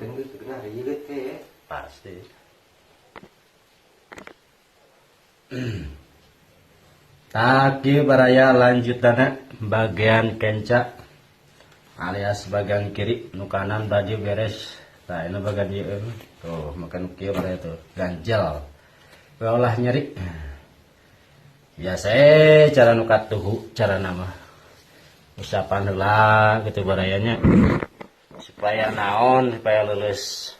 Dipijitkeun geus teu kena rieut teh. Pasti. Tah kieu baraya lanjutanna bagian kenca alias bagian kiri, nu kanan tadi beres. Tah ini bagian ieu tuh makan kieu baraya tuh ganjel. Ulah nyeri. Biasa cara nu katuhu cara nama. Usapan heula gitu barayanya supaya naon, supaya leuleus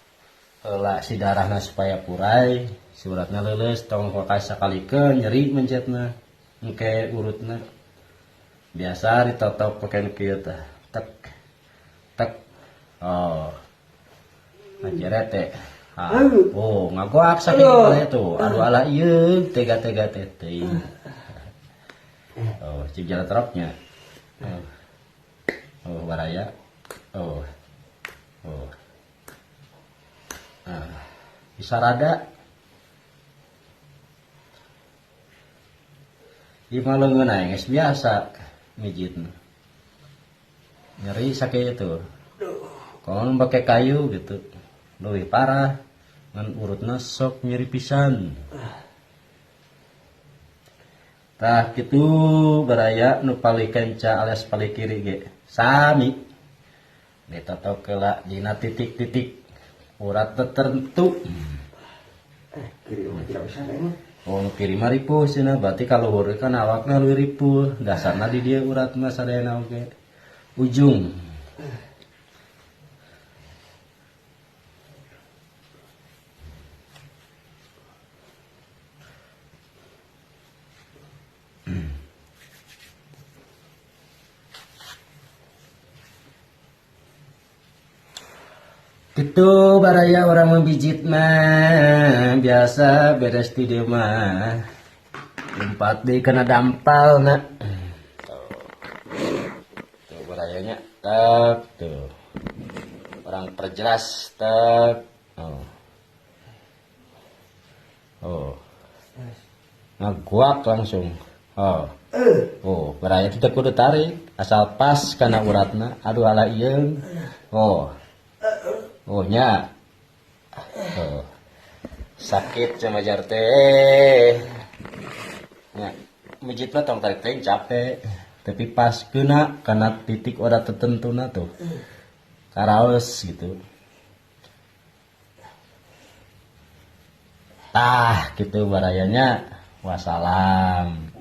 heula si darahna supaya purai, si uratna leuleus, tong kawas sakalikeun nyeri mencetna. Engke urutna biasa ditotok pake nu kieu tah, tek tek. Oh, ngajeret teh. Ah, oh, ngagoak saking baraya tuh. Aduh ala ieu tega-tega teh teuing. Oh, cik jalan terapnya. Oh. Oh, baraya. Oh. Oh. Ah, bisa rada. Ieu mah leungeun aing geus biasa mijitna. Nyeri sakit itu. Kalau pakai kayu gitu, leuwih parah. Ngan urutna sok nyeri pisan. Tah kitu baraya nu palih kenca alias palih kiri ge sami. Ditotok heula dina titik-titik urat tertentu. Kiri mah tidak bisa aing. Oh, nu kiri mah ripuh cenah, berarti kaluhur kan awakna leuwih ripuh, dasarna di dieu urat mah sadayana oge. Ujung. Gitu baraya orang membijit mah biasa beres di dieu mah. Lompat deui kana dampal na. Tuh barayanya tek tuh. Orang perjelas tek. Oh. Oh. Ngaguak langsung. Oh. Oh, baraya teh kudu tarik asal pas kana uratna. Aduh ala ieu. Oh. Oh nya. Oh. Sakit sama jar teh. Nya, mijit mah tong tarik teh capek. Tapi pas kena kana titik urat tertentuna tuh. Karaos gitu. Tah gitu barayanya. Wassalam.